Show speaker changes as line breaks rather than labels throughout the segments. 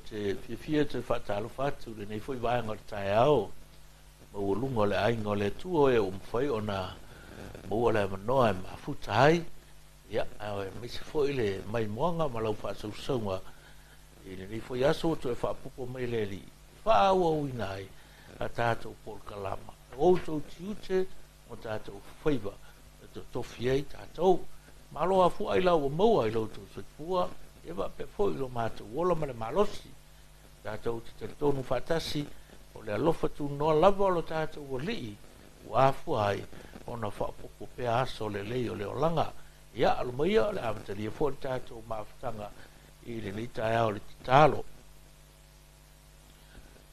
te fiafia te faatalofa atu i lenei foi vaega o le taeao maualuga o le aiga o le Atua e ua mafai ona maua le avanoa e mafuta ai, ia, aemaise foi le maimoaga ma lau faasausauga i lenei foi aso ua toe faaopoopo mai le Alii faaauauina ai a tatou polokalama, o outou tiute ma tatou faiva e totofi ai tatou. Malo afua ai la ua maua i lo outou soifua, ia faapea foi i lo matou ola ma le malosi. Tatou te talitonu faatasi o le alofa tunoa lava o lo tatou Alii ua afua ai ona faaopoopo pea aso lelei o le olaga. Ia, alo maia o le amatalia foi le tatou mafutaga i lenei taeao o le tatalo.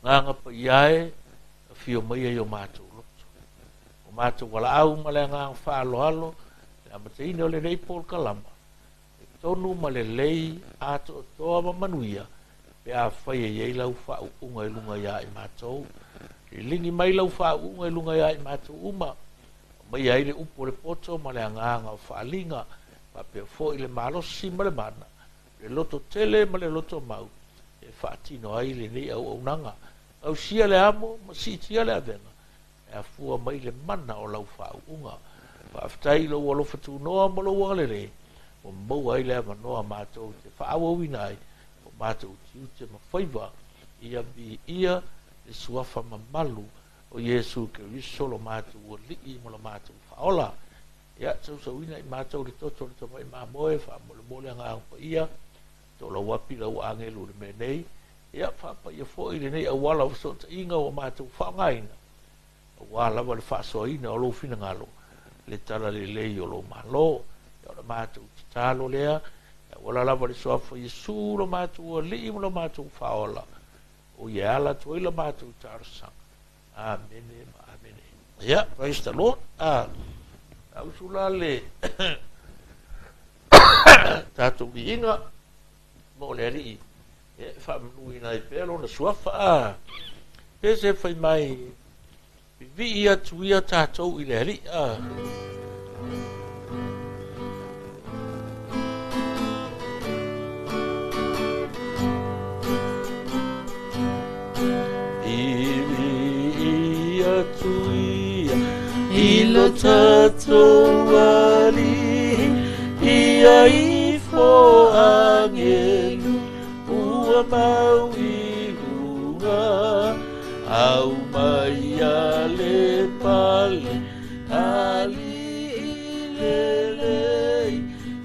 Agaga Paia e, afio maia i o matou loto, o matou valaau ma le agaga faaaloalo, le amataina o lenei polokalama, e tonu ma lelei atoatoa ma manuia, pe afai e i ai lau faauuga i luga ia i matou. Liligi mai lau faauuga i luga ia i matou uma, aumaia ai le upu o le poto ma le agaga o faaaliga, faapea foi le malosi ma le mana, le loto tele ma le loto mau, e faatino ai lenei auaunaga. Gausia le amo ma siitia le avega, e afua mai le mana o lau faauuga. Faafetai i lou alofa tunoa ma lou agalelei, ua maua ai le avanoa matou te faaauauina ai o matou tiute ma faiva, ia viia le suafa mamalu o Iesu Keriso lo matou Alii ma lo matou Faaola. Ia, sausauina i matou le toto o le tamai mamoe, faamolemole agaga paia, toolauapi lau agelu i le mea nei. Ia, faapaia foi lenei auala o fesootaiga ua matou faaaogaina, aua lava le faasoaina o lou finagalo, le talalelei o lou malo. Ia, o le matou tatalo lea, e auala lava le suafa Iesu lo matou Alii ma lo matou Faaola, o ia e ala atu ai la matou talosaga. Amene ma amene. Ia, praise the Lord. Ausu la le tatou viiga mo le Alii e faamanuina ai pea lona suafa. Pe se fai mai vivii atu ia tatou i le Alii. Vivii atu ia i lo tatou Alii, ia ifo agelu ua mau i luga, au mai a le pale alii lelei,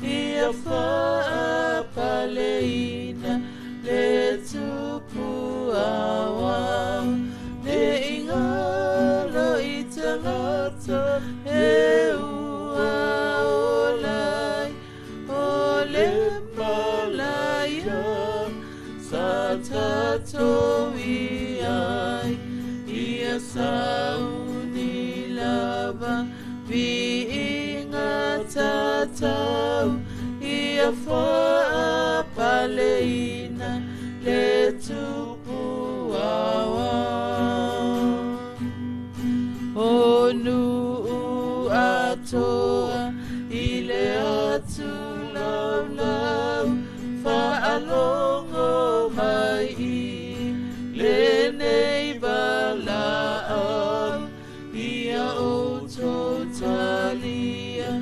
ia faapaleina le tupu aoao, ne i galo i tagata e ua ola ai, o le malaia sa tatou i ai, ia sauni lava viiga tatau, ia faapaleina le tupu aoao. O nuu atoa i le atu laulau, faalogo mai i lenei valaau, ia outou talia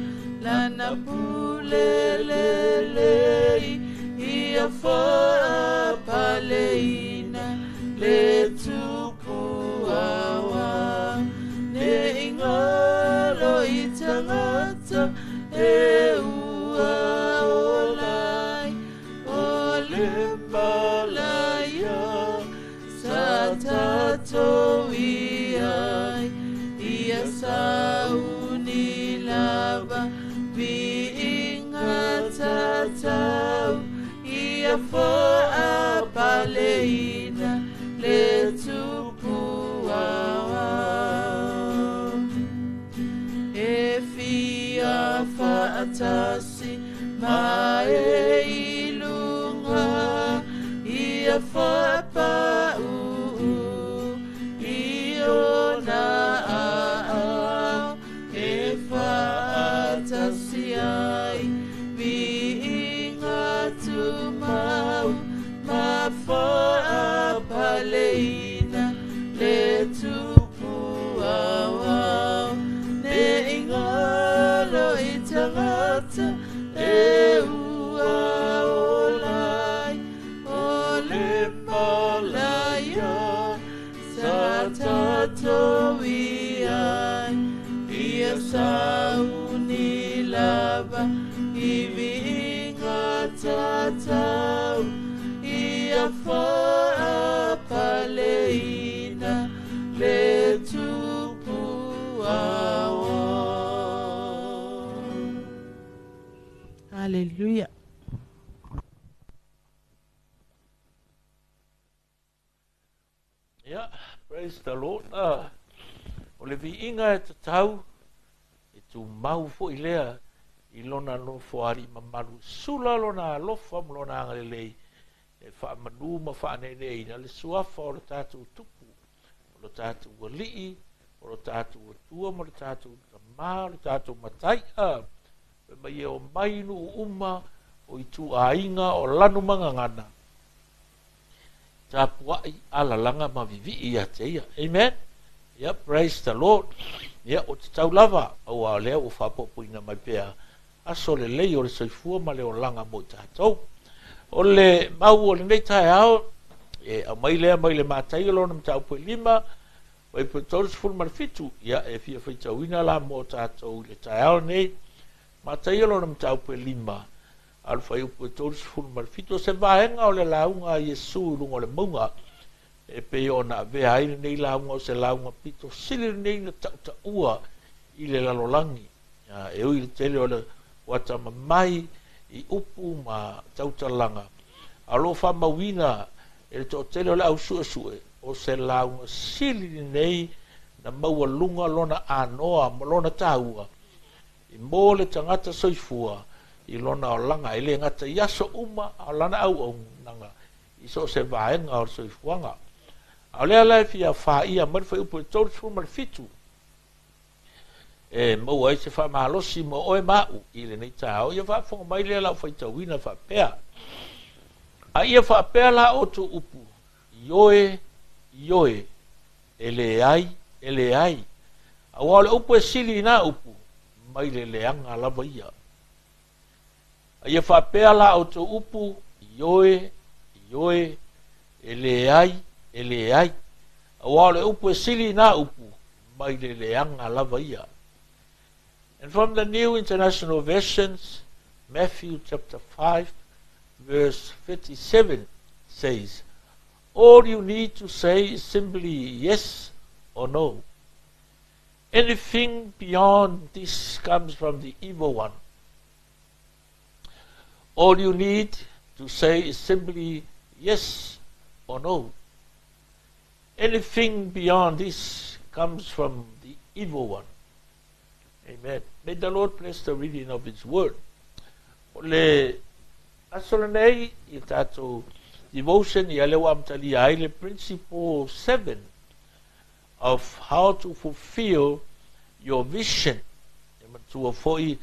lana pule lelei, ia faapaleina le tupu aoao, ne i galo i tagata e ua ola ai, o le malaia sa tatou i ai, ia sauni lava viiga tatau, ia faapaleina le tupu aoao. E fia faatasi ma e i luga, ia faapauu i ona aao, e faatasi ai viiga tumau ma Le ua ola ai o le malaia sa tatou i ai, ia sauni lava i viiga tatau, ia faapaleina le Tupu Aoao.
Hallelujah.
Yeah, praise the Lord. O le viiga e tatau, e tumau fo'i lea i lona nofoaali'i mamalu, sula lona alofa ma lona agalelei e faamanu ma faaneeneeina le suafa o le tatou Tupu, o le tatou Alii, o le tatou Atua ma le tatou Tamā, o le tatou Matai. Fai mai e omai i nuu uma o ituaiga o lanu ma gagana, tapuai alalaga ma vivii ia te ia. Amen. Yeah, praise the Lord. Ia, o tatau lava, aua o lea ua faaopoopoina mai pea aso lelei o le soifua ma le olaga mo i tatou. O le mau o lenei taeao, e aumai lea mai le Mataio lona mataupu e 5, fuaiupu e 37, ia e fia faitauina la mo tatou i le taeao lenei. Mataio lona mataupu e 5, a o le fuaiupu e 37, o se vaega o le lauga a Iesu i luga o le mauga, e pei ona avea ai lenei lauga o se lauga pito sili lenei na tautaua i le lalolagi. E ui i le tele o le atamamai i upu ma tautalaga, a o lo o faamauina e le toatele o le au suesue, o se lauga sili lenei na maualuga lona anoa ma lona taua i mo le tagata soifua i lona olaga, e le gata i aso uma a o lana auaunaga i so o se vaega o le soifuaga. A o lea la e fia faia mai le fuaiupu e 37 e maua ai se faamalosi mo oe ma a'u i lenei taeao. Ia faafofoga mai lea lau faitauina faapea. A ia faapea la outou upu, ioe, ioe, e leai, e leai. Aua o le upu e sili i nā upu, mai le leaga lava ia. A ia faapea la outou upu, ioe, ioe, e leai, e leai. Aua o le upu e sili i nā upu, mai le leaga lava ia. And from the New International Versions, Matthew chapter 5, verse 37 says, "All you need to say is simply yes or no. Anything beyond this comes from the evil one. All you need to say is simply yes or no. Anything beyond this comes from the evil one." Amen. May the Lord bless the reading of His word. O le aso lenei i tatou devotion, ia lea ua amatalia ai le principle 7 of how to fulfill your vision. E manatua foi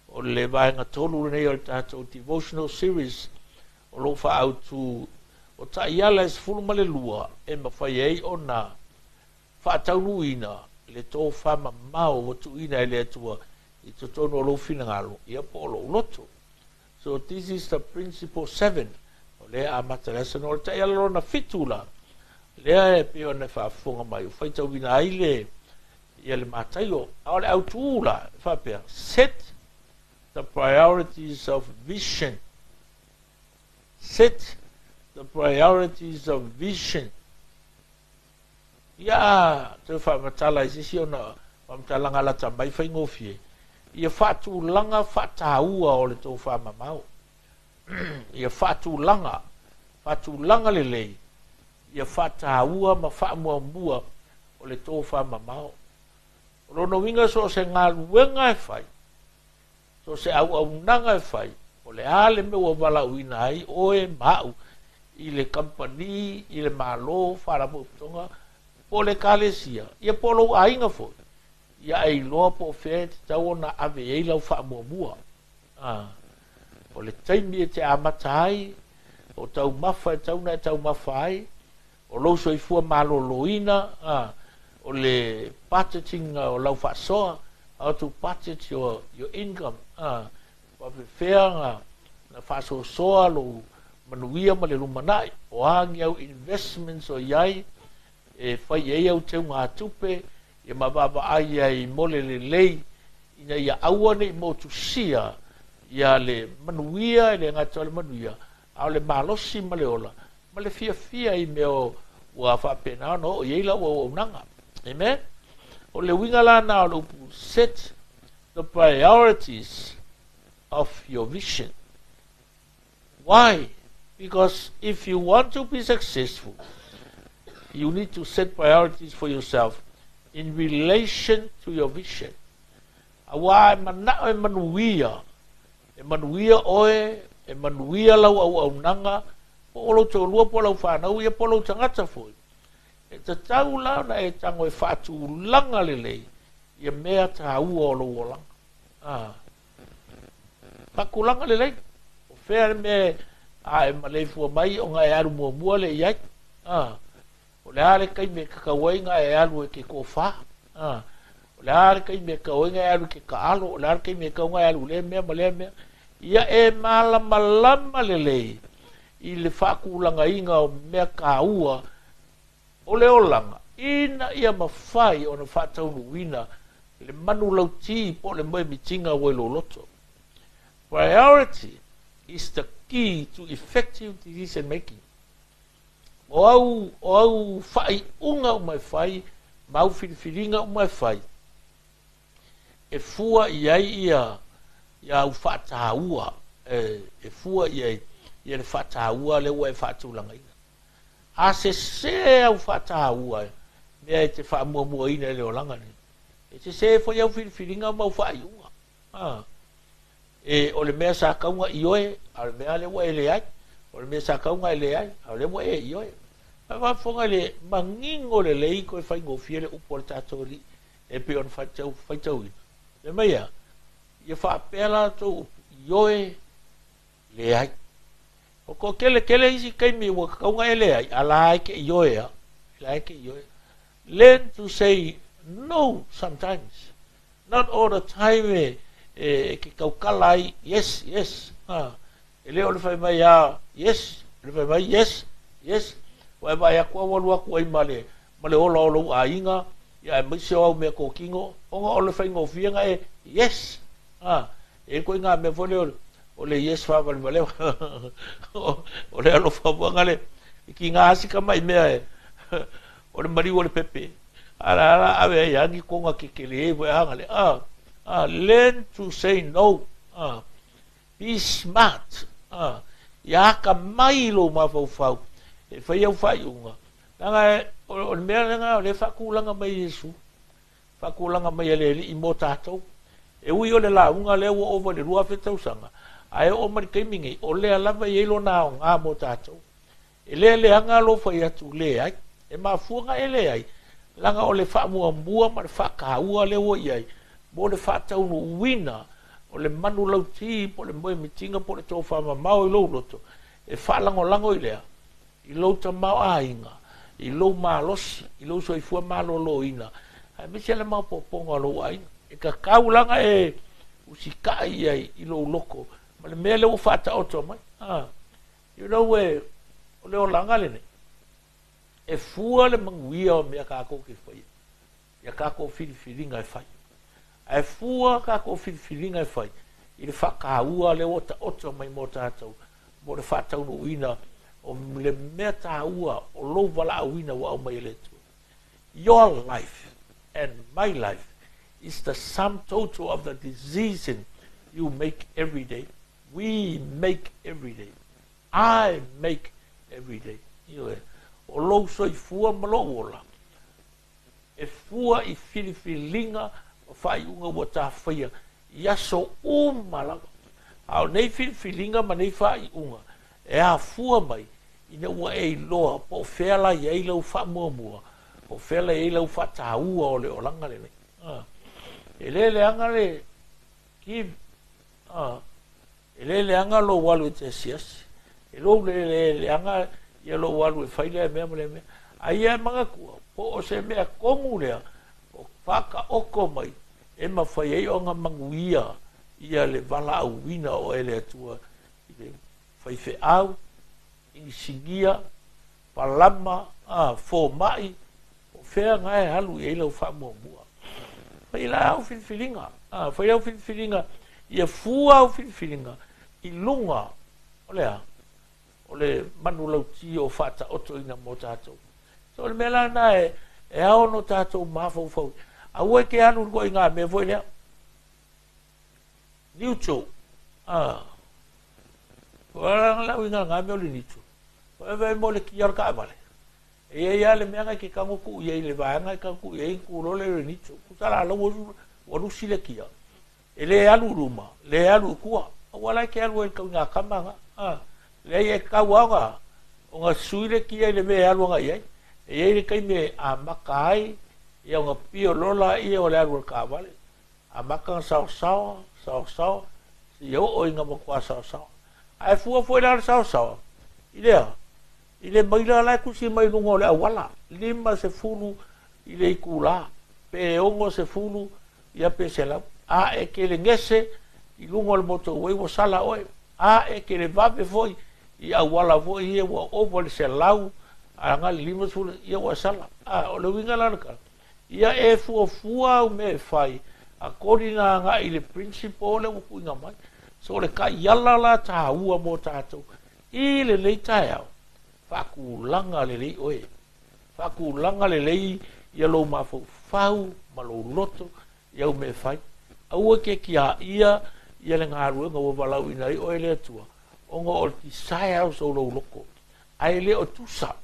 o le vaega tolu lenei o le tatou devotional series o lo o faaautu o taiala e 12 e mafai ai ona faataunuuina le tofamamao ua tuuina e le Atua i totonu o lou finagalo, ia po o lou loto. So this is the principle 7. O lea amata le aso nei. O le taiala lona 7 la, lea e pei ona faafofoga mai, o faitauina ai le ia le Mataio. A o le autū la, e faapea, set the priorities of vision. Set the priorities of vision. Ia toe faamatala i se isi ona faamatalaga lata mai faigofie, ia faatulaga faataua o le tofamamao. Ia faatulaga, faatulaga lelei, ia faataua ma faamuamua o le tofamamao. O lona uiga so o se galuega e fai, so o se auaunaga e fai, o le a le mea ua valaauina ai oe ma a'u i le kamupani, i le Malo, faalapotopotoga, po o le ekalesia, ia po o lou aiga foi, ia e iloa po o fea e tatau ona ave i ai lau faamuamua. O le taimi e te amata ai, o taumafa e tatau ona e taumafa ai, o lou soifua malōlōina, o le budgeting o lau faasoa, how to budget your income. Faapefea na faasoasoa lou manuia ma le lumanai, o a ni au investments o i ai e fai i ai au teugatupe, ia ma vaavaai ai mo le lelei ina ia aua ne'i motusia ia le manuia, e le gata o le manuia, a o le malosi ma le ola ma le fiafia i mea ua faapena ona oo i ai lau auaunaga. Amen. O le uiga lana o le upu set the priorities of your vision. Why? Because if you want to be successful, you need to set priorities for yourself in relation to your vision. Auā e manao e manuia, e manuia oe, e manuia lau auaunaga, po o lou toalua, po o lau fanau ia, po o lou tagata foi. E tatau la ona e tago e faatulaga lelei ia mea taua o lou olaga. Faatulaga lelei. O fea le mea a e maleifua mai ona e alu muamua lea i ai. O le a le taimi e tatau ai ona e alu e te tofa. O le a le taimi e tatau ai ona e alu i te taalo. O le a le taimi e tatau ona e alu i lea mea ma lea mea. Ia e malamalama lelei i le faatulagaina o mea taua o le olaga ina ia mafai ona faataunuuina le manulauti po o le moemitiga ua i lou loto. Priority is the key to effective decision making. O au faaiuga uma e fai ma au filifiliga uma e fai, e fua i ai ia au faataua, e fua i ai ia le faataua lea ua e faatulagaina. A sese au faataua mea e te faamuamuaina i le olaga nei, e sese foi au filifiliga ma au faaiuga. E o le mea sa tau na ioe, a o le mea lea ua e leai. O le mea sa tau na e leai, a o lea ua e ioe. Faafofoga i le manino lelei toe faigofie le upu a le tatou Alii e pei ona faitauina. Le mai ia, ia faapea latou upu, ioe, leai. O ko kele kele isi taimi ua tatau na e leai, a la e ke ioe a, la e ke ioe. Learn to say no sometimes. Not all the time e ke kaukala ai, yes, yes. E le o le fai mai a, yes, le fai mai, yes, yes. Wa e vai aku au alu aku ai ma le ola o lou aiga, ia e maise o au mea kokino, ona o le faigofie na e, yes. E koe ngā mea fole o le yes whāwale o le alofa wanga le ki ngā asika mai mea e o le mariu o le pepe. Ara ara ave ai angi konga ke kele e voe hanga le. Learn to say no. Be smart. Ia aka mai lo mafaufau e fai au faaiuga. Leaga o le mea lena o le faatulaga mai Iesu, faatulaga mai e le Alii mo tatou. E ui o le lauga lea ua ova i le 2000 tausaga, ae oo mai le taimi nei, o lea lava e i ai lona aoga mo tatou. E le leaga lo fai atu leai, e mafua na e leai, leaga o le faamuamua ma le faataua lea ua i ai, mo le faataunuuina o le manulauti po o le moemitiga po o le tofamamao i lou loto, e faalagolago i lea, i lou tamaoaiga, i lou malosi, i lou soifua malōlōina, aemaise le maopoopoga o lou aiga. E tatau laga e usitai i ai i lou loko, ma le mea lea ua faataoto mai. You know, o le olaga lenei, e fua le manuia o mea kākou ke faia, ia kākou filifiliga e fai. Ae fua kākou filifiliga e fai, i le faataua lea ua taoto mai mo tatou, mo le faataunuuina o le mea taua o lou valaauina ua aumai e le Atua. Your life and my life is the sum total of the decision you make every day. We make every day. I make every day. O lou soifua ma lou ola, e fua i filifiliga ma faaiuga ua tafaia i aso uma lava. A o nei filifiliga ma nei faaiuga e afua mai ina ua e iloa po o fea la i ai lau faamuamua, po o fea la i ai lau faataua o le olaga lenei. E le leaga le kim, e le leaga lou alu e te asiasi, e lou le leaga ia lou alu e fai lea mea ma lea mea. A ia e manatua, po o se mea tonu lea, o whakaoko mai, e mawhai ai o ngā manuia ia le valaauina o oe e le Atua i le faifeau, inisinia, palama, fomai, po o fea na e alu i ai lau faamuamua. Fai la au filifiliga, fai au filifiliga, ia fua au filifiliga i luga o le a? O le manulauti o faataotoina mo tatou. So o le mea la lena e ao ona tatou mafaufau. Aua e te alu i le ituaiga mea foi lea. Neutral. O le uiga o lena mea o le neutral. E vaai mo le kia o le taavale. E i ai lava le mea na e te tago tuu i ai i le vaega e tago tuu i ai ona tu loa lea i le neutral. Tusa la o la ua lusi le kia. E le alu i luma, le alu i tua. Aua la e te alu ai i le tauigatama lena. Leai e tatau lava ona sui le kia i le mea e alu agai i ai. E i ai le taimi e amata ai ona pio loa lea o le alu a le taavale. Amata ona saosaoa, saosaoa, seia oo ina matua saosaoa. Ae fua foi la le saosaoa i le a? I le maila la e tusi mai i luga o le auala, 50 i le itula, pe 60 ia pe 100. A e te gese i luga o le motorway ua sala oe. A e te vave foi i auala foi ia ua ova le 100 agai i le 50, ia ua sala. O le uiga la o le tala, ia e fuafua au mea e fai according agai i le principle lea ua tuuina mai. So o le taiala la taua mo tatou i lenei taeao, faatulaga lelei oe. Faatulaga lelei ia lou mafaufau ma lou loto i au mea e fai. Aua e te tiaia ia le galuega ua valaauina ai oe e le Atua, ona o le desires o lou loto. Ae le o tusa.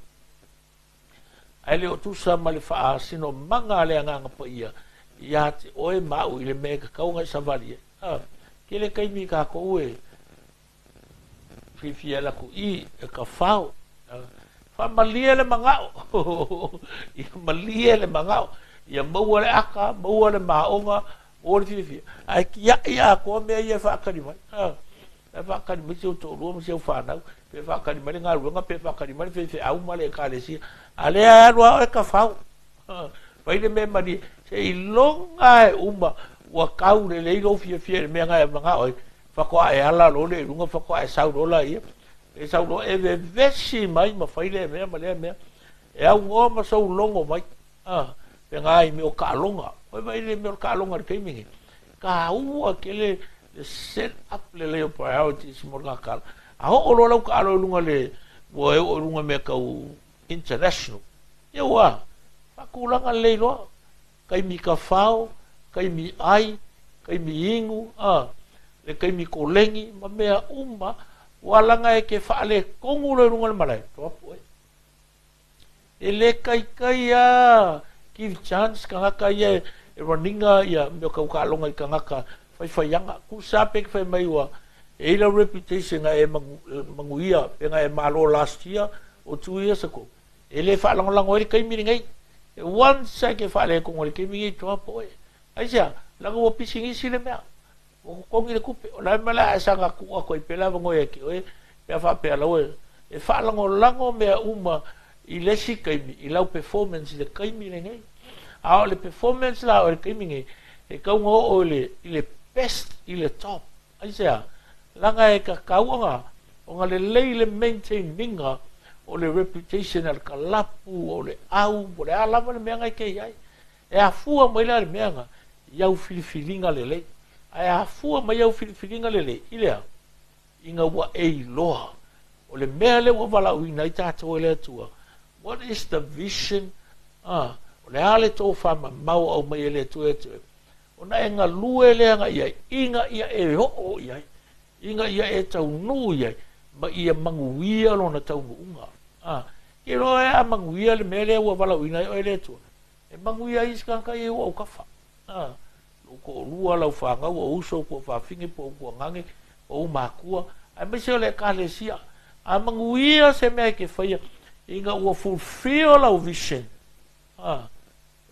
Ae le o tusa ma le faasinomaga a le Agaga Paia ia te oe ma au i le mea e tatau ona e savali ai. Tele taimi i tatou e fiafia ai latou i e tafao. Faamalie le manao. Ia malie le manao. Ia maua le aka, maua le maoga, maua le fiafia. Ae tiai atoa mea ia e faatali mai. E faatali mai si ou toalua ma si ou fanau, pe faatali mai le galuega, pe faatali mai le faifeau ma le ekalesia. A lea e alu lava oe tafao. Fai le mea malie, seiloga e uma ua tau lelei lou fiafia i le mea na e manao ai, faatoa e ala loa lea i luga, faatoa e sau loa laia, e sau loa e vevesi mai ma fai lea mea ma lea mea. E aunoa ma sou logo mai. Pe na i mea o taaloga. Oi vaai le mea o le taaloga i le taimi lenei. Taua tele le set up lelei o priorities mo le gakala. A oo loa lau taalo i luga le, ua e oo i luga mea tau international. Ia ua faatulaga lelei loa. Taimi tafao, taimi ai, taimi inu, le taimi koleni ma mea uma, ua laga e te faaletonu loa i luga o le malae, toapu oe. E le kaikai a give chance tagata ia e running-a ia mea o tau taaloga i tagata faifaiaga. Tusa pe fai mai ua e i ai lau reputation na e manuia pe na e malo last year or 2 years ago. E le faalagolago ai le taimi lenei. E once e te faaletonu i le taimi lenei, toapo oe. Aisea? Leaga ua pisinisi le mea. Ua totogi le tupe. O le a le mea o le a e saga tuu atu ai pea le avanoa ia te oe pe a faapea lau e faalagolago mea uma i le isi taimi i lau performance i le taimi lenei. A o le performance la o le taimi lenei, e tatau ona oo i le best, i le top. Aisea? Leaga e tatau ona lelei le maintain-iga o le reputation a le kalapu, o le au, po o le a lava le mea na e te i ai. E afua mai la le mea na i au filifiliga lelei. Ae afua mai au filifiliga lelei i le a? Ina ua e iloa. O le mea lea ua valaauina ai tatou e le Atua. What is the vision? O le a le tofamamao au mai e le Atua e te. Ona e galue lea na i ai, ina ia e oo i ai, ina ia e taunuu i ai, ma ia manuia lona taunuuga. Ke loa e a manuia le mea lea ua valaauina ai oe e le Atua. E manuia ai isi tagata ia i ou autafa. Lou toalua, lau fanau, o uso, o tuafafine, po o tuagane, o ou matua, aemaise o le ekalesia. A manuia se mea e te faia, ina ua fulfill lau vision.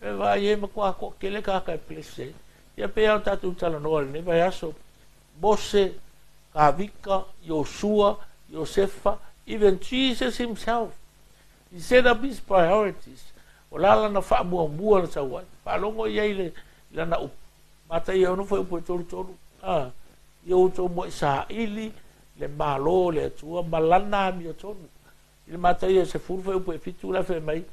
E vaai e matua toatele tagata e bless ai. Ia pei lava o tatou talanoa i lenei vaiaso, Mose, Kavika, Iosua, Iosefa, even Jesus himself. He set up his priorities. O la lana faamuamua na sau ai. Faalogo i ai le lana upu. Mataia 6 fuaiupu 33. Ia outou mua'i saili le Malo o le Atua ma Lana amiotonu. I le Mataio 10 fuaiupu e 7 la e fai mai,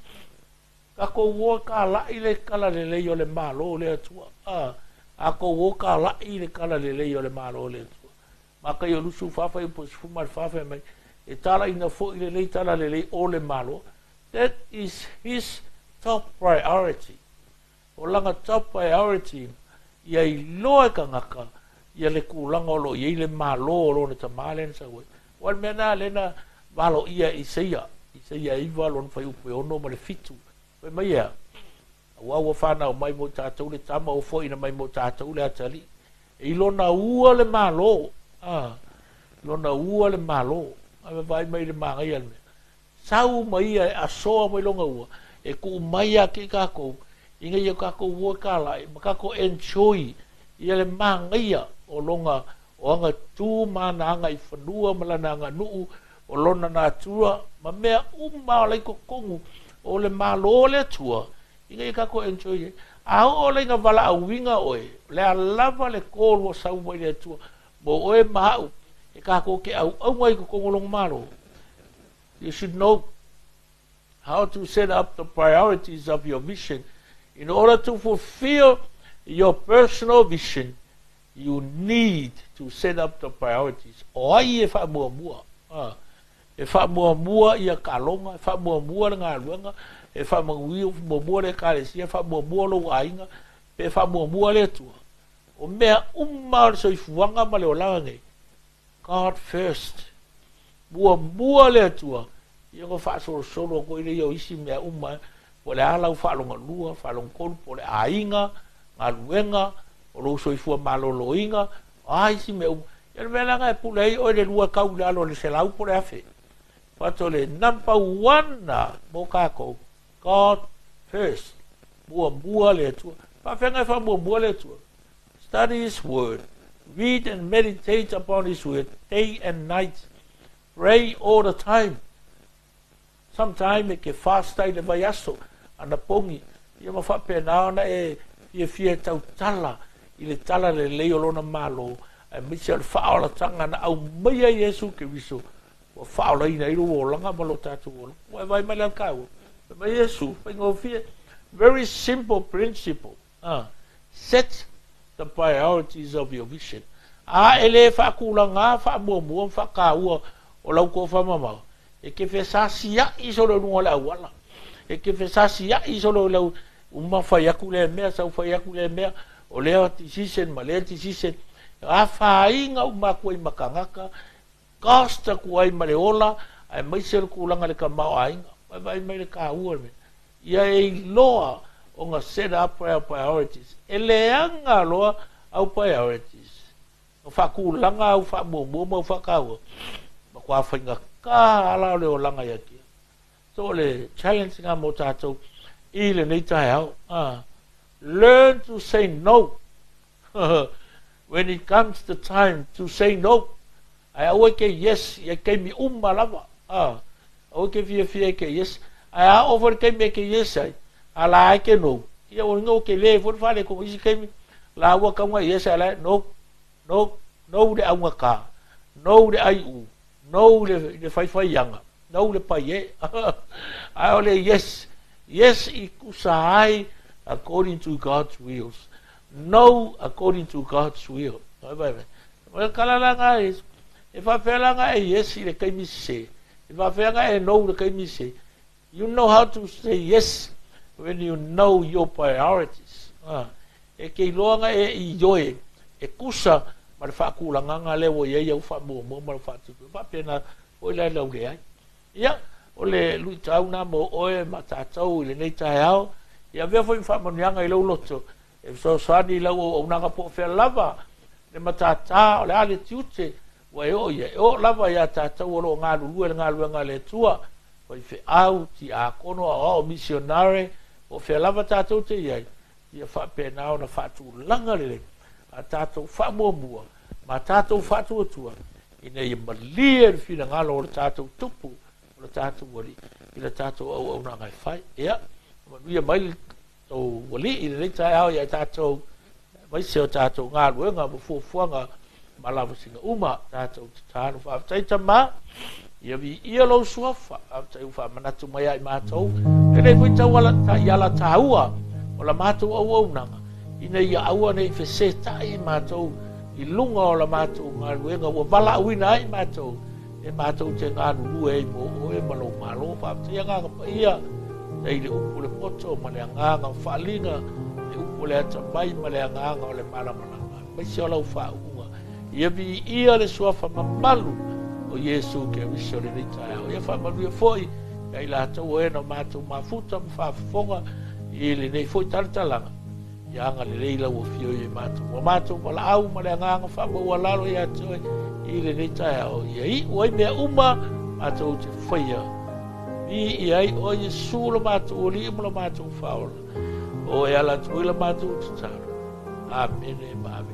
Tatou o e kala'i le talalelei o le Malo o le Atua. A, tatou o kala'i le talalelei o le Malo o le Atua. Mataio 24 fuaiupu e 14 fai mai, E tala'ina foi lenei talalelei o le Malo. That is his top priority. O lana top priority ia iloa e tagata ia le tulaga o lo o i ai le Malo o lona Tama lea na sau ai. Aua o le mea lena lea na valoia e Isaia, Isaia 9 lona fuaiupu e 6 ma le 7. Fai mai e a? Aua ua fanau mai mo i tatou le tama, ua foaina mai mo i tatou le atalii. E i lona ua le Malo, a, lona ua le Malo. A vaai mai i le manaia o le mea. Sau ma ia e asoa mai lona ua, e tuu mai ia te i tatou, ina ia tatou o e kala'i ma tatou enjoy ia le manaia o lona o ana tu ma ana agaifanua ma lana aganuu, o lona natura ma mea uma o la i totonu o le Malo o le Atua, ina ia tatou enjoy ai. A oo la ina valaauina oe, o le a lava le call ua sau mai le Atua mo oe ma a'u e tatou te auauna ai i totonu o lona Malo, You should know how to set up the priorities of your vision. In order to fulfill your personal vision, you need to set up the priorities. O ai e faamuamua? Ah, e faamuamua ia kaloga, e faamuamua le galuega, e faamuamua le ekalesia, e faamuamua lou aiga, pe faamuamua le Atua. O mea uma o le soifuaga ma le olaga nei, God first. Muamua le Atua, ia ona faasolosolo atu ai lea o isi mea uma, po o le a lau faalogalua, faalogatolu, po o le aiga, galuega, o lou soifua maloloina, o a isi mea uma. Ia o le mea la lena e pule ai oe le lua tau i lalo o le 100 po o le 1000. But o le number one mo tatou, God first. Muamua le Atua. Faafeaga e faamuamua le Atua? Study His Word. Read and meditate upon His Word day and night. Pray all the time. Sometime e ke fast ai le vaiaso, anapogi, ia ma faapena ona e fiafia e tautala i le tala lelei o Lona Malo, aemaise o le faaolataga na aumaia e Iesu Keriso ua faaolaina ai lou olaga ma lo tatou olaga. Ua e vaai mai la i le taua? Fai mai Iesu, faigofie, very simple principle. A, set the priorities of your vision. A e le faatulagā faamuamua ma faataua o lau tofa mamao, e te fesasia'i solo i luga o le auala. E te fesasia'i solo i lau uma fai atu lea mea, sau fai atu lea mea, o lea decision ma lea decision. Afaina uma atu ai ma tagata, cost atu ai ma le ola, aemaise o le tulaga i le tamaoaiga. Vaai mai le taua o le mea. Ia e iloa ona set up our priorities. E leaga loa au priorities. Na faatulaga au faamuamua ma au faataua, matua faigata ala o le olaga ia te ia. So o le challenge lena mo tatou i lenei taeao. Learn to say no when it comes the time to say no. Ae aua e ke yes i taimi uma lava. Aua e ke fiafia e ke yes. Ae a oo foi le taimi e ke yes ai, a la e ke no. Ia ua inga ua tele foi le faaletonu i isi taimi, la ua tau na yes ae la e no, no, no le augata, no le aiu, no le faifaiaga, no le paie. Ae o le yes, yes i tusa ai according to God's wills. No according to God's will. Vai, vai, vai. O le tala la na e, e faapefea la na e yes i le taimi sese, e faapefea na e no i le taimi sese. You know how to say yes when you know your priorities. Ah, e te iloa na e ioe, e tusa ma le faatulagaga lea ua i ai au faamuamua ma lau faatupu. E faapena foi la i lau leai. Ia, o le luitau na mo oe ma tatou i lenei taeao, ia avea foi ma faamanuiaga i lou loto, e fesoasoani i lau auaunaga po o fea lava le matatā o le a le tiute ua e oo i ai. E oo lava iā tatou o lo o galulue i le galuega a le Atua, faifeau, tiakono, aoao, misionare, po o fea lava tatou te i ai, ia faapena ona faatulaga lelei a tatou faamuamua ma tatou faatuatua ina ia malie le finagalo o le tatou Tupu, o le tatou Alii i le tatou auaunaga e fai. Ia, manuia mai le tou Alii i lenei taeao ia tatou, aemaise o tatou galuega ma fuafuaga Ma lavasiga uma tatou tatalo. Faafetai Tama, ia viia lou suafa. Faafetai ua faamanatu mai ia i matou lenei foi tauala i alataua o la matou auaunaga, ina ia aua ne i fesetaʻi matou i luga o la matou galuega ua valaauina ai matou e matou te galulue ai mo oe ma lou Malo. Faafetai Agaga Paia, faafetai i le upu o le poto ma le agaga o faaaliga, le upu o le atamai ma le agaga o le malamalama, aemaise o lau faauuga. Ia viia le suafa mamalu o Iesu Keriso lenei taeao. Ia faamanuia foi ia i latou o e na matou mafuta ma faafofoga i lenei foi talatalaga. Ia agalelei lau afio i matou. Ua matou valaau ma le agaga faamaualalo ia te oe i lenei taeao. Ia iu ai mea uma matou te faia. Viia ai oe Iesu lo matou Alii ma lo matou Faaola. O e ala atu ai la matou tatalo. Amene ma amene.